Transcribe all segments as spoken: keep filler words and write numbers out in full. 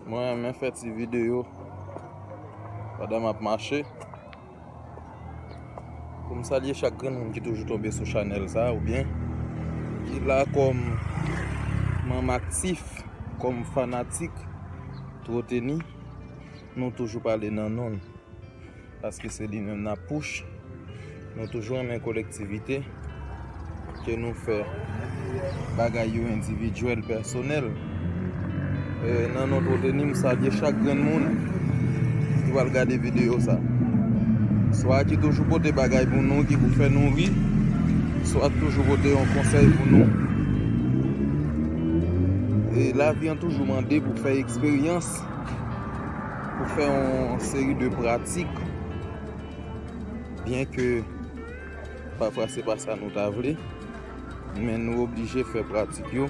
Mwen renmen fè ti videyo pandan m ap mache. Pou m salye chak grenn moun ki toujou tonbe sou chanèl sa, oubyen ki la kòm manm aktif, kòm fanatik Twoteni, nou toujou pale nan non l. Paske se li menm n ap push. Nou toujou renmen kolektivite. Ke nou fè bagay yo endividyèl, pèsonèl. E, nan non Twoteni, m salye chak grenn moun ki pral gade videyo sa. Swa ki toujou pote bagay pou nou, ki pou fè nou ri, swa ki toujou pote yon konsèy pou nou. E lavi an toujou mande pou fè eksperyans, pou fè yon seri de pratik, byen ke pafwa se pa sa nou ta vle, men nou oblije fè pratik yo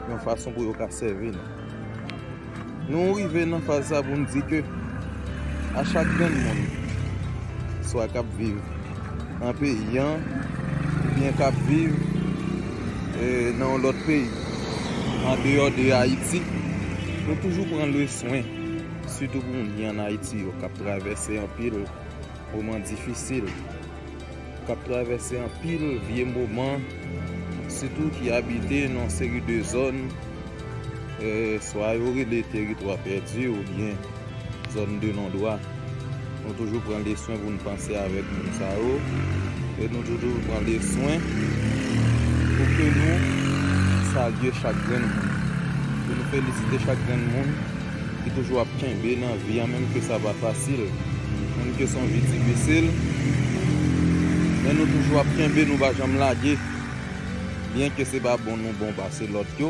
yon fason pou yo ka sèvi nou. Nou rive nan faz sa pou n di ke a chak grenn moun, swa k ap viv nan peyi an, oubyen k ap viv, e, nan yon lòt peyi, andeyò de Ayiti, nou toujou pran leswen, sitou pou moun ki ann Ayiti yo, k ap travèse anpil moman difisil, k ap travèse anpil vye moman, sitou ki abite nan yon seri de zòn, e, swa yo rele teritwa pèdi oubyen zòn de non dwa. Nou toujou pran leswen pou n panse avèk moun sa yo, e nou toujou pran leswen pou ke nou salye chak grenn moun, pou nou felisite chak grenn moun ki toujou ap kenbe nan vi an, menm ke sa pa fasil, menm ke se yon vi difisil, men nou toujou ap kenbe, nou pa janm lage, byen ke se pa bon nou bon pase lòt yo,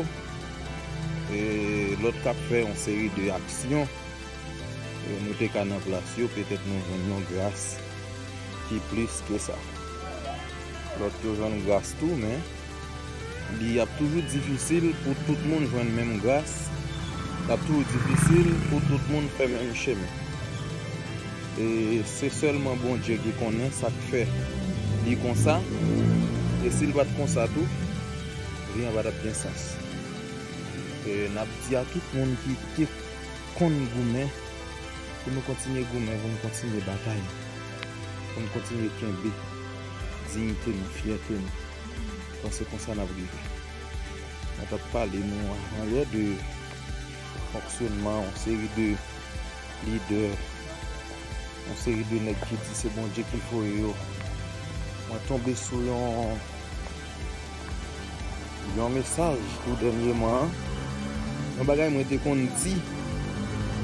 e lòt k ap fè yon seri de aksyon, e nou te ka nan plas yo, petèt nou jwenn yon gras ki plis ke sa. Lòt yo jwenn gras tou, men li ap toujou difisil pou tout moun jwenn menm gras. L ap toujou difisil pou tout moun fè menm chemen. E se sèlman Bondye ki konnen sa k fè li konsa. E si l pa t konsa tou, vi an pa t ap gen sans. E n ap di a tout moun ki te konn goumen, pou nou kontinye goumen, pou nou kontinye batay, pou nou kontinye kenbe diyite nou, fyète nou. Paske konsa n ap rive. Mwen t ap pale nou avan yè de fonksyonman yon seri de lidè, yon seri de nèg ki di se Bondye ki voye yo. Mwen tonbe sou yon yon mesaj tou dènyèman an. Yon bagay mwen te konn di,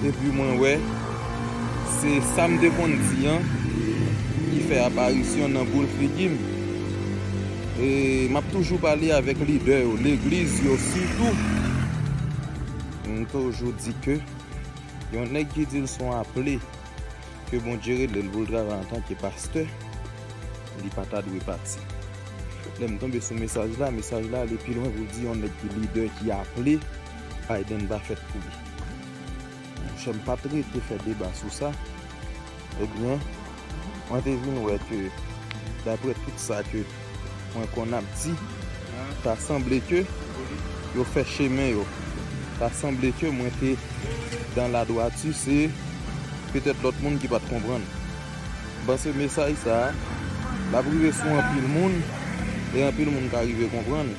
epi mwen wè se sa m te konn di an ki fè aparisyon nan boul figi m. E m ap toujou pale avèk lidè yo, legliz yo sitou. M toujou di ke yon nèg ki di l se yon aple, ke Bondye rele l pou l travay antanke pastè, li pa ta dwe pati. Lè m tonbe sou mesaj la, mesaj la ale pi lwen pou l di yon nèg ki lidè, ki aple, Biden pa fèt pou li. Monchè, m pa t rete fè deba sou sa. Ebyen, mwen te vin wè ke, daprè tout sa ke mwen konn ap di, ta sanble ke yo fè chemen yo. Ta sanble ke mwen te dan ladwati, se petèt lòt moun ki pa t konprann. M panse mesaj sa a, l ap rive sou anpil moun, e anpil moun ka rive konprann.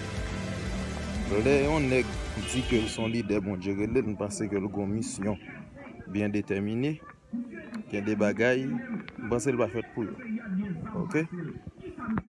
Lè yon nèg di ke l se yon lidè Bondye rele l, m panse ke l gen yon misyon byen detèmine. Gen de bagay, m panse l pa fèt pou yo. Oke?